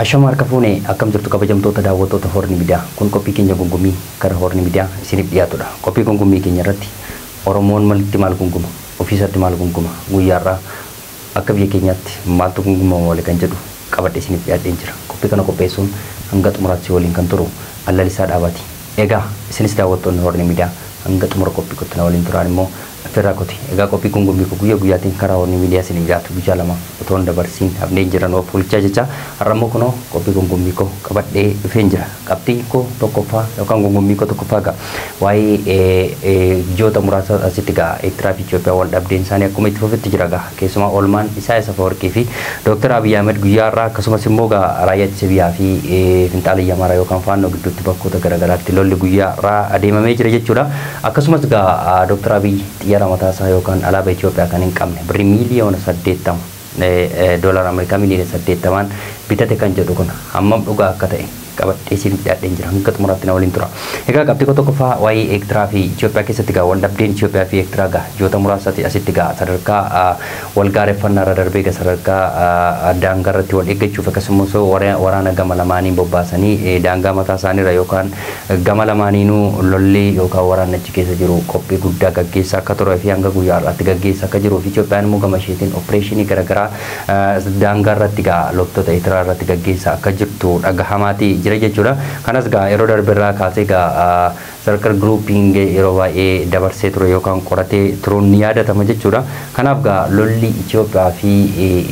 Ashama harka fuune akkam jirtu kabajamtoota daawwattoota Horni Miidiyaa. Kun qophii keenya gungummii karaa Horni Miidiyaa isiniif dhiyaatudha. Qophii gungummii keenya irratti Oromoon malitti maal gunguma? Ofiisatti maal gunguma? Guyyaarraa akka biyya keenyaatti maaltu gungumama wali kan jedhu qabadhe isiniif dhiyaadheen jira. Qophii kana qopheessuun hanga xumuraatti waliin kan turu Allalisaa Dhaabaati. Egaa isinis daawwattoonni Horni Miidiyaa hanga xumura qophii kottina waliin turaan immoo affeerraa kooti. Egaa qophii gungummii guyyaa guyyaatiin karaa Horni Miidiyaa isiniif dhiyaatu guyyaa lama otoo hin dabarsiin hafnee jiran of bulchaa jecha har'a immoo kunoo qophii gungummii koo qabadhee dhufeen jira. Qabxiin koo tokkoffaa yookaan gungummii koo tokkoffaa egaa waa'ee biyyoota muraasa asitti egaa Eertiraa fi Itoophiyaa wal dhabdeen isaanii akkuma itti fufetti jira egaa keessumaa oolmaan Isaayyaas Afeworqii fi Dooktar Abiyyi Ahmed guyyaa har'aa akkasumas immoo egaa raayyaa ittisa biyyaa fi finxaaliyyaa Amaaraa yookaan Faannoo gidduutti bakkoota garaagaraatti lolli guyyaa har'aa adeemamee jira jechuudha. Akkasumas egaa Dooktar Abiyyi xiyyaara mataa isaa yookaan alaabaa Itoophiyaa kan hin qabne birrii miiliyoona 80 doolara Ameerikaa miiliyoona 80 bitate kan jedhu kun hammam dhugaa akka ta'e qabadhee isiniif dhiyaadheen jira. Hanga xumuraatti na waliin tura. Egaa qabxii koo tokkoffaa waa'ee Eertiraa fi Itoophiyaa keessatti egaa wal dhabdeen Itoophiyaa fi Eertiraa egaa ji'oota muraasaati asitti egaa sadarkaa wal gaareffannaa irra darbee egaa sadarkaa daangaa irratti wal eeggachuuf akkasumas waraana gama lamaaniin bobbaasanii daangaa mataa isaaniirra yookaan gama lamaaniinuu lolli yookaan waraanni achi keessa jiru qophii guddaa gaggeessaa akka turee fi hanga guyyaa har'aatti gaggeessaa akka jiruu fi Itoophiyaan immoo gama isheetiin opereeshinii garaagaraa daangaa irratti egaa loltoota Eertiraa irratti gaggeessaa akka jirtu dhagahamaati jira jechuudha. Kanas egaa yeroo darbe irraa kaasee egaa sarkar giruupiin yeroo baay'ee dabarsee ture yookaan qoratee turuun ni yaadatama jechuudha. Kanaaf egaa lolli Itoophiyaa fi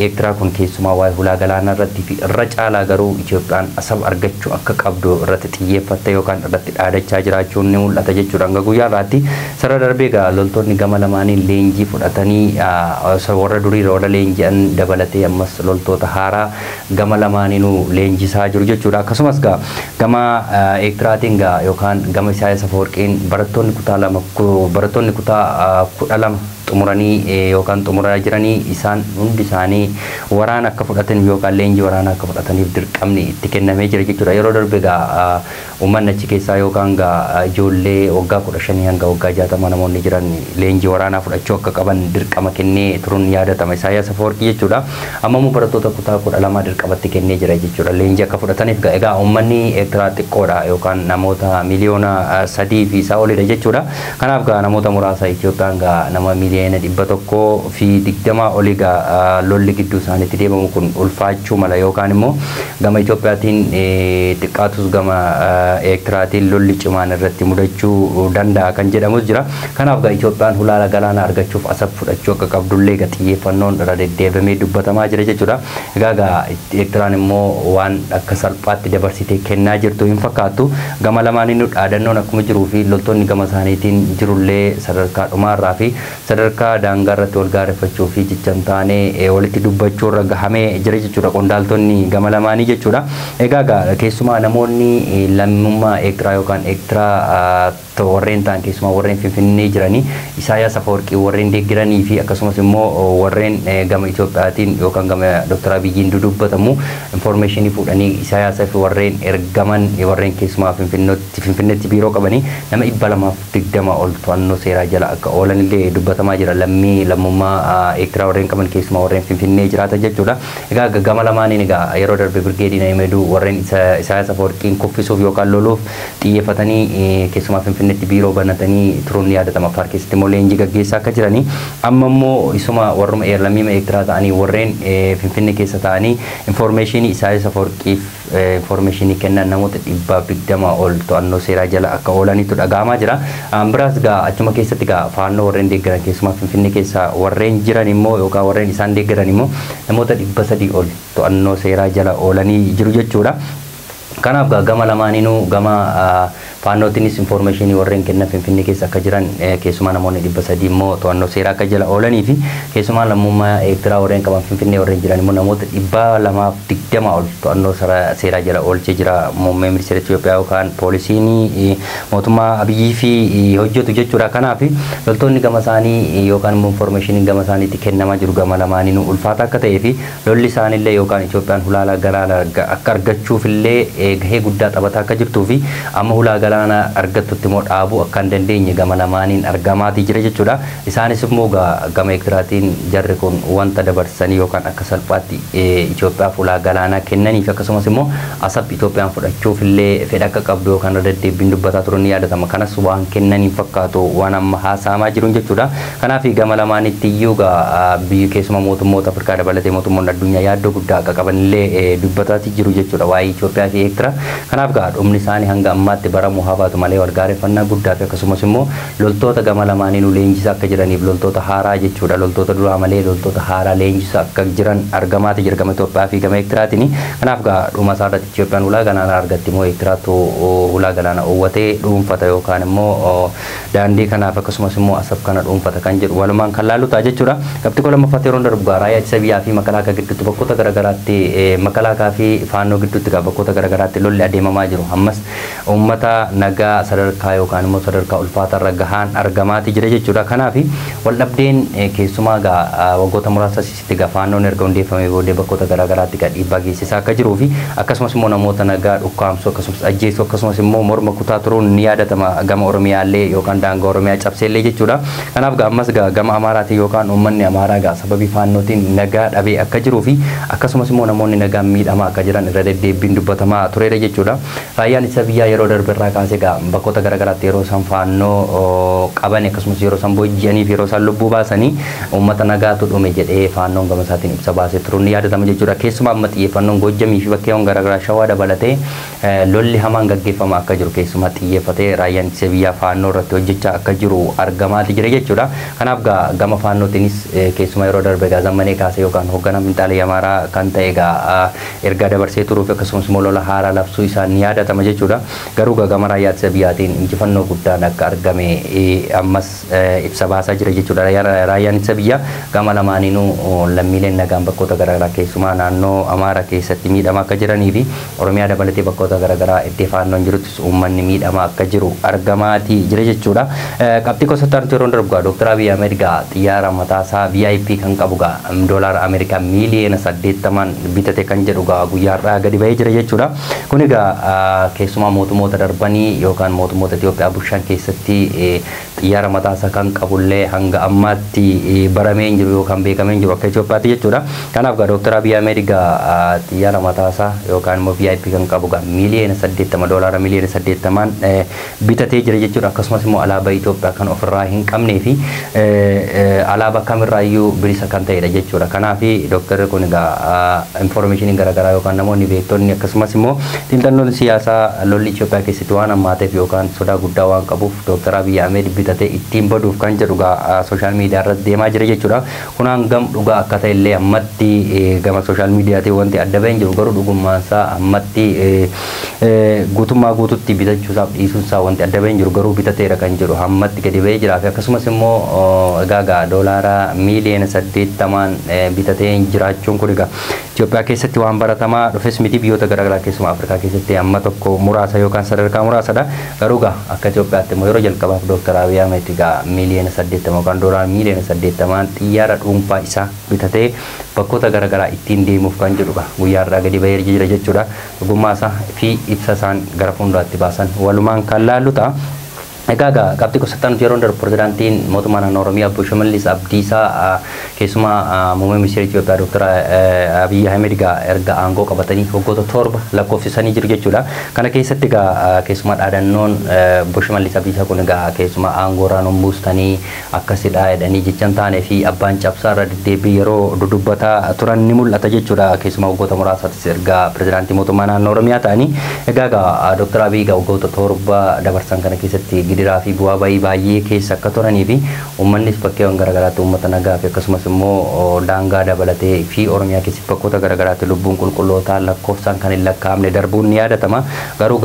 Eertiraa kun keessumaa waa'ee hulaa galaanaa irratti fi irra caalaa garuu Itoophiyaan Asab argachuu akka qabdu irratti xiyyeeffatte yookaan irratti dhaadachaa jiraachuun ni mul'ata jechuudha. Hanga guyyaa irraatti sarara darbee egaa loltoonni gama lamaaniin leenjii fudhatanii warra durii warra leenji'an dabalatee ammas loltoota haaraa gama lamaaniinuu leenjisaa jiru jechuudha. Akkasumas egaa gama Eertiraatiin egaa yookaan gama Isaayyaas Afeworqiin barattoonni kutaa lama barattoonni kutaa 12 xumuranii yookaan xumuraa jiranii isaan hundi isaanii waraana akka fudhatan yookaan leenjii waraanaa akka fudhataniif dirqamni itti kennamee jira jechuudha. Yeroo darbe egaa uummanni achi keessaa yookaan egaa ijoollee waggaa 15 hanga waggaa 60 namoonni jiran leenjii waraanaa fudhachuu akka qaban dirqama kennee turuun yaadatama. Isaayyaas Afeworqii jechuudha. Amma immoo barattoota kutaa 12 dirqamatti kennee jira jechuudha. Leenjii akka fudhataniif egaa uummanni Eertiraa xiqqoodha yookaan namoota miliyoona 3 fi isaa olidha jechuudha. Kanaaf egaa namoota muraasa Itoophiyaan egaa nama miliyoona 120 olii egaa lolli gidduu isaaniitti deemamu kun ulfaachuu mala yookaan immoo gama Itoophiyaatiin xiqqaatus gama Eertiraatiin lolli cimaan irratti mudachuu danda'a kan jedhamus jira. Kanaaf egaa Itoophiyaan hulaala galaanaa argachuuf Asab fudhachuu akka qabdullee egaa xiyyeeffannoon irra deddeebamee dubbatamaa jira jechuudha. Egaa egaa Eertiraan immoo waan akka salphaatti dabarsitee kennaa jirtu hin fakkaattu. Gama lamaaniinuu dhaadannoon akkuma jiruu fi loltoonni gama isaaniitiin jirullee sadarkaa dhumaarraa fi sadarkaa daangaa irratti wal gaareffachuu fi jecha hin taane walitti dubbachuu irra gahamee jira jechuudha qondaaltonni gama lamaanii jechuudha. Egaa egaa keessumaa namoonni lammummaa Eertiraa yookaan Eertiraa warreen ta'an keessumaa warreen Finfinnee jiranii Isaayyaas Afeworqii warreen deeggaranii fi akkasumas immoo warreen gama Itoophiyaatiin yookaan gama Dooktar Abiyyiin dudubbatamu informeeshinii fuudhanii Isaayyaas fi warreen ergaman warreen keessumaa Finfinneetti biiroo qabanii nama 220 ol to'annoo seeraa jala akka oolan illee dubbatamaa jira. Lammii lammummaa Eertiraa warreen qaban keessumaa warreen Finfinnee jiraatan jechuudha. Egaa gama lamaaniin egaa yeroo darbe Birgeedii Naayimeduu warreen Isaayyaas Afeworqiin kuffisuuf yookaan loluuf xiyyeeffatanii keessumaa Finfinneetti biiroo banatanii turuun ni yaadatama. Affaar keessatti immoo leenjii gaggeessaa akka jiranii amma immoo isuma warruma lammii Eertiraa ta'anii warreen Finfinnee keessa ta'anii informeeshinii Isaayyaas Afeworqiif informeeshinii kennan namoota 120 ol to'annoo seeraa jala akka oolanitu dhaga'amaa jira. Biraas egaa achuma keessatti egaa faannoo warreen deeggaran keessumaa Finfinnee keessa warreen jiran immoo yookaan warreen isaan deeggaran immoo namoota 300 ol to'annoo seeraa jala oolanii jiru jechuudha. Kanaaf egaa gama lamaaniinuu gama faannootiinis informeeshinii warreen kennan Finfinnee keessa akka jiran keessumaa namoonni 300 immoo to'annoo seeraa akka jala oolanii fi keessumaa lammummaa Eertiraa warreen qaban Finfinnee warreen jiran immoo namoota 220 ol to'annoo seeraa jala oolchee jira muummee ministeera Itoophiyaa yookaan poolisiin mootummaa Abiyyi fi hojjetu jechuudha. Kanaaf loltoonni gama isaanii yookaan immoo informeeshiniin gama isaaniitti kennamaa jiru gama lamaaniinuu ulfaata akka ta'ee fi lolli isaanillee yookaan Itoophiyaan hulaala galaanaa akka argachuuf illee illee gahee guddaa taphataa akka jirtuu fi amma hulaa galaanaa argattutti immoo dhaabuu akka hin dandeenye gama lamaaniin argamaatii jira jechuudha. Isaanis immoo gama Eertiraatiin jarri kun wanta dabarsanii yookaan akka salphaatti Itoophiyaaf hulaa galaanaa kennaniif akkasumas immoo Asab Itoophiyaan fudhachuuf illee fedha akka qabdu yookaan irra deddeebiin dubbataa turuun ni yaadatama. Kanas waan kennaniin fakkaatu waan amma haasa'amaa jiruun jechuudha. Kanaaf gama lamaanitti iyyuu biyyi keessumaa mootummoota Afrikaa dabalatee mootummoonni addunyaa yaaddoo guddaa akka qaban illee dubbataatii jiru jechuudha waa'ee Itoophiyaa fi Eertiraa. Kanaaf dhumni isaanii hanga ammaatti baramuu haa baatu malee walgaareffannaa guddaa fi akkasumas immoo loltoota gama lamaaniinuu leenjisaa akka jiraniif loltoota haaraa jechuudha. Loltoota duraa malee loltoota haaraa leenjisaa akka jiran argamaati jira gama Itoophiyaa fi gama Eertiraatiin. Kanaaf dhuma isaa irratti Itoophiyaan hulaa galaanaa argatti immoo Eertiraatu hulaa galaanaa uwwatee dhuunfata yookaan immoo daandii kanaaf akkasumas immoo Asab kana dhuunfata kan jedhu walumaan kan laallu ta'a jechuudha. Qabxii koo lammaffaatti yeroo darbu raayyaa ittisa biyyaa fi makalaakaa gidduutti bakkoota garaagaraatti makalaakaa fi faannoo gidduutti bakkoota garaagaraatti lolli adeemamaa jiru. Ammas uummata nagaa sadarkaa yookaan immoo sadarkaa ulfaatarra gahaan argamaati jira jechuudha. Kanaaf waldhabdeen keessumaa waggoota muraasa asitti faannoon erga hundeeffamee booddee bakkoota garaagaraatti dhiibbaa geessisaa akka jiruu fi akkasumas immoo namoota nagaa dhukkaamsuu akkasumas ajjeesuu akkasumas immoo morma kutaa turuun ni yaadatama gama Oromiyaallee yookaan daangaa Oromiyaa cabseellee jechuudha. Kanaaf ammas gama Amaaraatiin yookaan uummanni Amaaraa sababii faannootiin nagaa dhabee akka jiruu fi akkasumas immoo namoonni nagaan miidhamaa akka jiran irra deddeebiin dubbatamaa tureera jechuudha. Raayyaan ittisa biyyaa yeroo darbe irraa kaasee bakkoota garaagaraatti yeroo isaan faannoo qaban akkasumas yeroo isaan booji'anii fi yeroo isaan lubbuu baasanii uummata nagaatu dhume jedhee faannoon gama isaatiin ibsa baasee turuun ni yaadatama jechuudha. Keessumaa amma xiyyeeffannoon Gojjamii fi bakkeewwan garaagaraa Shawaa dabalatee lolli hamaan gaggeeffamaa akka jiru keessumaa xiyyeeffatee raayyaan ittisa biyyaa faannoo irratti hojjechaa akka jiru argamaati jira jechuudha. Kanaaf gama faannootiinis keessumaa yeroo darbe Zammanee kaasee yookaan hoogganaa Finxaalee Amaaraa kan ta'e ergaa dabarsee turuuf akkasumas immoo lola haaraa labsuu isaa ni yaadatama jechuudha. Garuu gama raayyaa ittisa biyyaatiin injifannoo guddaan akka argame ammas ibsa baasaa jira jechuudha. Raayyaan ittisa biyyaa gama lamaaniinuu lammiileen nagaan bakkoota garaagaraa keessumaa naannoo Amaaraa keessatti miidhamaa akka jiranii fi Oromiyaa dabalatee bakkoota garaagaraa iddoo faannoon jiruttis uummanni miidhamaa akka jiru argamaatii jira jechuudha. Qabxii gosotaan yeroo darbu Dr. Abiy Ahmed xiyyaara mataasaa VIP kan qabu doolaara Ameerikaa miiliyoona 80 bitate kan jedhu guyyaarraa gadi bahee jira jechuudha. Kun egaa keessumaa mootummoota darbanii yookaan mootummoota Itoophiyaa bulchan keessatti xiyyaara mataasaa kan qabullee hanga ammaatti baramee hin jiru yookaan beekamee hin jiru akka Itoophiyaatti jechuudha. Kanaaf Dr. Abiy Ahmed xiyyaara mataasaa yookaan immoo VIP kan qabu miiliyoona 80 doolaara miiliyoona 80 bitatee jira jechuudha. Akkasumas immoo alaabaa Itoophiyaa kan ofirraa hin qabnee fi alaabaa kamirraayyuu bilisa kan ta'edha jechuudha. Kanaaf dooktarri kun egaa informationiin garaagaraa yookaan namoonni beektonni akkasumas immoo xiinxalloon siyaasaa lolli Itoophiyaa keessatti waan hammaateef yookaan sodaa guddaa waan qabuuf Dr. Abiy Ahmed bitatee ittiin baduuf kan jedhu sooshaal miidiyaa irratti deemaa jira jechuudha. Kun hangam dhugaa akka ta'e illee ammatti gama sooshaal miidiyaatiin wanti adda bahee hin jiru garuu dhugummaansaa ammatti guutummaa guututti bitachuusaaf dhiisuunsaa wanti adda bahee hin jiru garuu bitateera kan jedhu ammatti gadi bahee jira fi akkasumas immoo egaa doolaara miiliyoona 80 bitatee jiraachuun kun egaa Itoophiyaa keessatti waan baratamaa dhufes miti biyyoota garaagaraa keessumaa Afrikaa keessatti amma tokko muraasa yookaan sadarkaa muraasadha. Garuu akka Itoophiyaatti immoo yeroo jalqabaaf Dr. Abiy Ahmed miiliyoona 80 yookaan doolaara miiliyoona 80 xiyyaara dhuunfaa isaa bitatee bakkoota garaagaraa ittiin deemuuf kan jedhu guyyaarraa gadi bahee jira jechuudha. Dhugummaa isaa fi ibsa isaan gara fuulduraatti baasan walumaan kan laallu ta'a. Egaa qabxii gosotaan yeroo darbu pirezidaantiin mootummaa naannoo Oromiyaa obbo Shimallis Abdiisaa keessumaa muummee ministeera Itoophiyaa Dr. Abiy Ahmed erga aangoo qabatanii waggoota 7 lakkoofsisanii jiru jechuudha. Kana keessatti keessumaa dhaadannoon obbo Shimallis Abdiisaa kun keessumaa aangoo irraa nu buustanii akkasidha jedhanii jecha hin taane fi abbaan cabsaa irra deddeebii yeroo dudubbataa turan ni mul'ata jechuudha. Keessumaa waggoota muraasaattis erga pirezidaantii mootummaa naannoo Oromiyaa ta'anii egaa Dr. Abiy waggoota 7 dabarsan kana keessatti gidiraa fi bu'aa bayii baay'ee keessa akka turanii fi uummannis bakkeewwan garaagaraatti uummata nagaa fi akkasumas immoo daangaa dabalatee fi Oromiyaa keessatti bakkoota garaagaraatti lubbuun qulqullootaa lakkoofsaan kan hin lakkaa'amne darbuun ni yaadatama. Garuu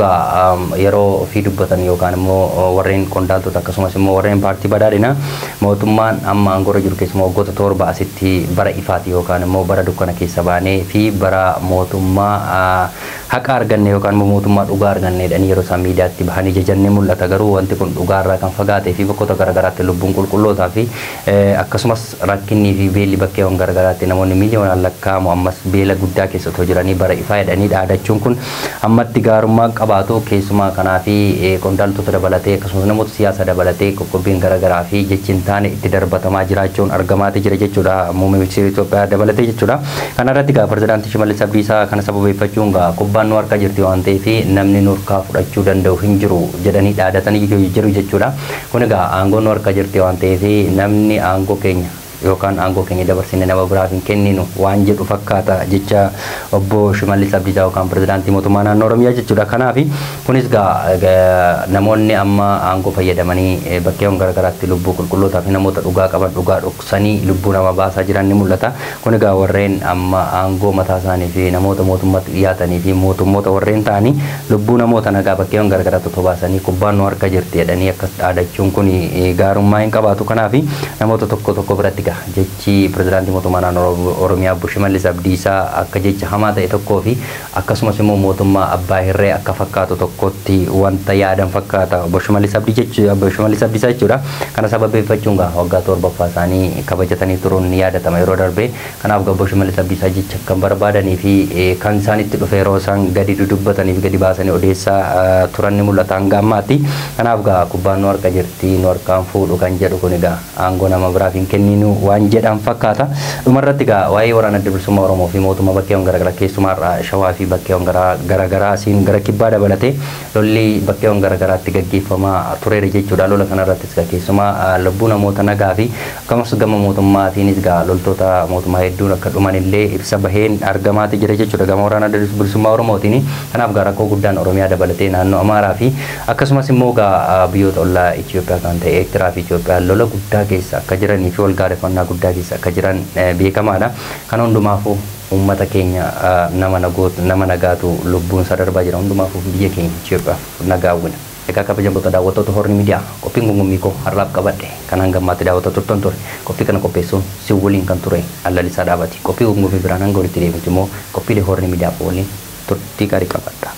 yeroo ofii dubbatan yookaan immoo warreen qondaaltota akkasumas immoo warreen paartii badhaadhinaa mootummaan amma aangoorra jiru keessumaa waggoota 7 asitti bara ifaati yookaan immoo bara dukkana keessa baanee fi bara mootummaa haqa arganne yookaan immoo mootummaa dhugaa arganne jedhanii yeroo isaan miidiyaatti bahanii jajannee mul'ata. Garuu wanti kun dhugaarraa kan fagaatee fi bakkoota garaagaraatti lubbuun qulqullootaa fi akkasumas rakkinnii fi beelli bakkeewwan garaagaraatti namoonni miiliyoonaan lakkaa'amu ammas beela guddaa keessa otoo jiranii bara ifaa jedhanii dhaadachuun kun ammatti gaarummaa qabaatu. Keessumaa kanaa fi qondaaltota dabalatee akkasumas namoota siyaasaa dabalatee qoqqobbiin garaagaraa fi jechi hin taane itti darbatamaa jiraachuun argamaati jira jechuudha. Muummee ministeera Itoophiyaa dabalatee jechuudha. Kana irratti gaa pirezidaantii Shimallis Abdiisaa kana sababeeffachuun gaa kubbaan nu harka jirti waan ta'eef namni nu harkaa fudhachuu danda'u hin jiru jedhanii dhaadatanii jiru jechuudha. Kun egaa aangoon nu harka jirti waan ta'eef namni aangoo keenya yookaan aangoo keenya dabarsine nama biraaf hin kenninu waan jedhu fakkaata jecha obbo Shimallis Abdiisaa yookaan pirezidaantii mootummaa naannoo Oromiyaa jechuudha. Kanaaf kunis gaa namoonni amma aangoo fayyadamanii bakkeewwan garaagaraatti lubbuu qulqullootaa fi namoota dhugaa qaban dhugaa dhoksanii lubbuu nama baasaa jiran ni mul'ata. Kun egaa warreen amma aangoo mataa isaanii fi namoota mootummaatti dhiyaatanii fi mootummoota warreen ta'anii lubbuu namoota nagaa bakkeewwan garaagaraatti otoo baasanii kubbaan nu harka jirti jedhanii akkas dhaadachuun kun gaarummaa hin qabaatu. Kanaaf namoota tokko tokko biratti gaa jechi pirezidaantii mootummaa naannoo Oromiyaa obbo Shimallis Abdiisaa akka jecha hamaa ta'e tokkoo fi akkasumas immoo mootummaa abbaa hirree akka fakkaatu tokkotti wanta yaadan fakkaata obbo Shimallis Abdiisaa jechuudha. Kana sababeeffachuun gaa waggaa 7ffaa isaanii kabajatanii turuun ni yaadatama yeroo darbe. Kanaaf obbo Shimallis Abdiisaa jecha kan barbaadanii fi kan isaanitti dhufe yeroo isaan gadi dudubbatanii fi gadi baasanii odeessaa turan ni mul'ata hanga ammaatti. Kanaaf gaa kubbaan nu harka jirti nu harkaan fuudhu kan jedhu kun egaa aangoo nama biraaf hin kenninu waan jedhan fakkaata. Dhumarratti egaa waa'ee waraana adda bilisummaa Oromoo fi mootummaa bakkeewwan garaagaraa keessumaa Shawaa fi bakkeewwan garaagaraa asiin gara kibbaa dabalatee lolli bakkeewwan garaagaraatti gaggeeffamaa tureera jechuudha. Lola kanarrattis egaa keessumaa lubbuu namoota nagaa fi akkasumas gama mootummaatiinis egaa loltoota mootummaa hedduun akka dhuman illee ibsa baheen argamaati jira jechuudha gama waraana adda bilisummaa Oromootiin. Kanaaf egaa rakkoo guddaan Oromiyaa dabalatee naannoo Amaaraa fi akkasumas immoo egaa biyyoota ollaa Itoophiyaa kan ta'e Eertiraa fi Itoophiyaa lola guddaa keessa akka jiranii fi wal gaarreeffannaa guddaa keessa akka jiran beekamaadha. Kan hundumaafuu uummata keenya nama nagaatu lubbuun isaa darbaa jira. Hundumaafuu biyya keenya Itoophiyaaf nagaa hawwina. Egaa kabajamtoota daawwattoota Horni Miidiyaa, qophiin gungummii koo har'aaf qabadhe kan hanga ammaatti daawwattoota turtan ture. Qophii kana qopheessuun si waliin kan ture Allalisaa Dhaabati. Qophii gungummii biraan hanga walitti deebinutti immoo qophiilee Horni Miidiyaa waliin turtii gaarii qabadha.